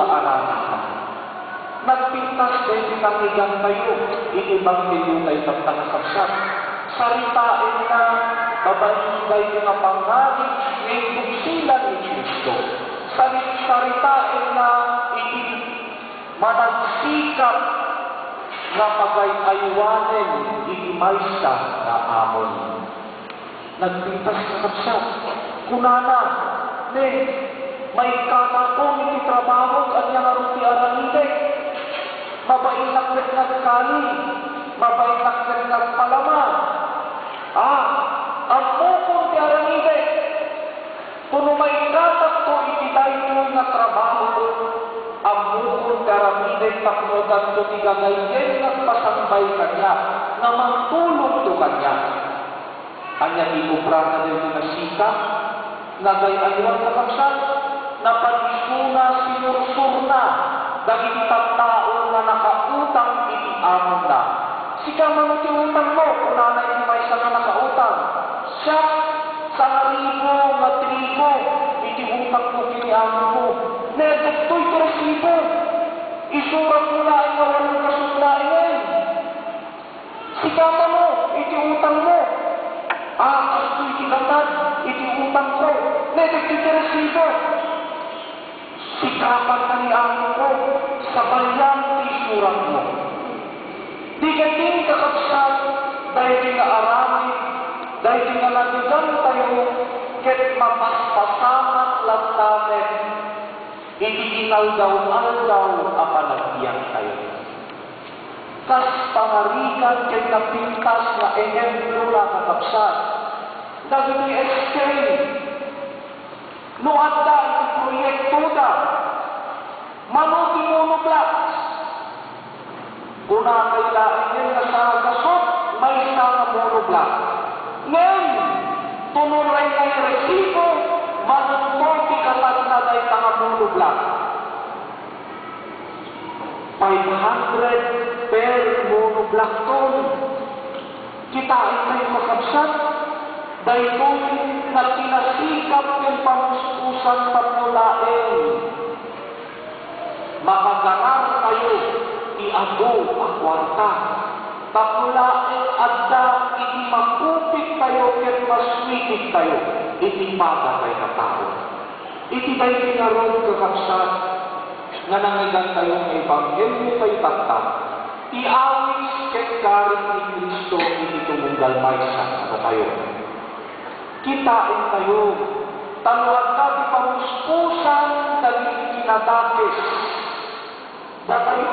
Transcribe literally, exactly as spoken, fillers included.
aramidna. Nagpintas daydi nangngegantayo iti ebanghelio tayo tatta, kakabsat. Saritaenna babaen daydi nga pangngarig nga induksilan ni Cristo. Sari-, saritaenna iti managsikap nga pagay-aywanen iti maysa nga amon. Nagpintas, kakabsat. Kunana, "Ne, maikkatakon iti trabahok, ania ngarud ti aramidek? Mabainnak ket nga agkali, mabainnak ket nga agpalama. Ah, ammokon ti aramidek. Kuno maikkatakto iti daytoy nga trabaho, ammokon ti aramidek tapno addanto ti gagayem nga agpasangbay kaniak, nga mangtulongto kaniak." Ania ti inubrana daytoy nga sikap? Nagay-aywan, kakabsat, napan isuna sinursorna dagiti tattao nga nakautang iti amonna. "Sika mano ti utangmo," kunana iti maysa nga nakautang. "Siak, sangaribu nga trigo iti utangko ken ni amoko. Ne, dagitoy ti resibo. Isuratmo laeng nga walong gasut laengen. Sika mano iti utangmo." "Ah, kastoy ti gatad iti utangko. Ne, dagitoy ti resibo." "Sikapan nga ni amoko, sabayan ti isuratmo." Di ketdin, kakabsat, daydi nga aramid, daydi nga nangngegantayo, ket mapaspasamak latta met iti inaldaw-aldaw a panagbiagtayo. Kas pangarigan ket napintas nga ehemplo, kakabsat, dagiti S K, no adda iti proyektoda, mano ti monoblocks. Kunakay laengen nga saan a gasut, maysa nga monoblocks. Ngem, tunora nga resibo, manunto ti gatadna dayta nga monoblocks. Five hundred per monoblock ton. Kitaentayo, kakabsat, daytoy nga pinasikap ken pamuspusan tapno laeng makaganartayo ti adu a kuarta, tapno laeng adda iti makupittayo ken maswitiktayo iti pagatay a tao. Iti daytoy ngarud, kakabsat, nga nangngegantayo nga ebanghelio tayo tatta, ti awis ket karit ni Cristo iti tumunggal maysa kadatayo. Kitaentayo, ta no adda ti pamuspusan dagiti kinadakes, datayo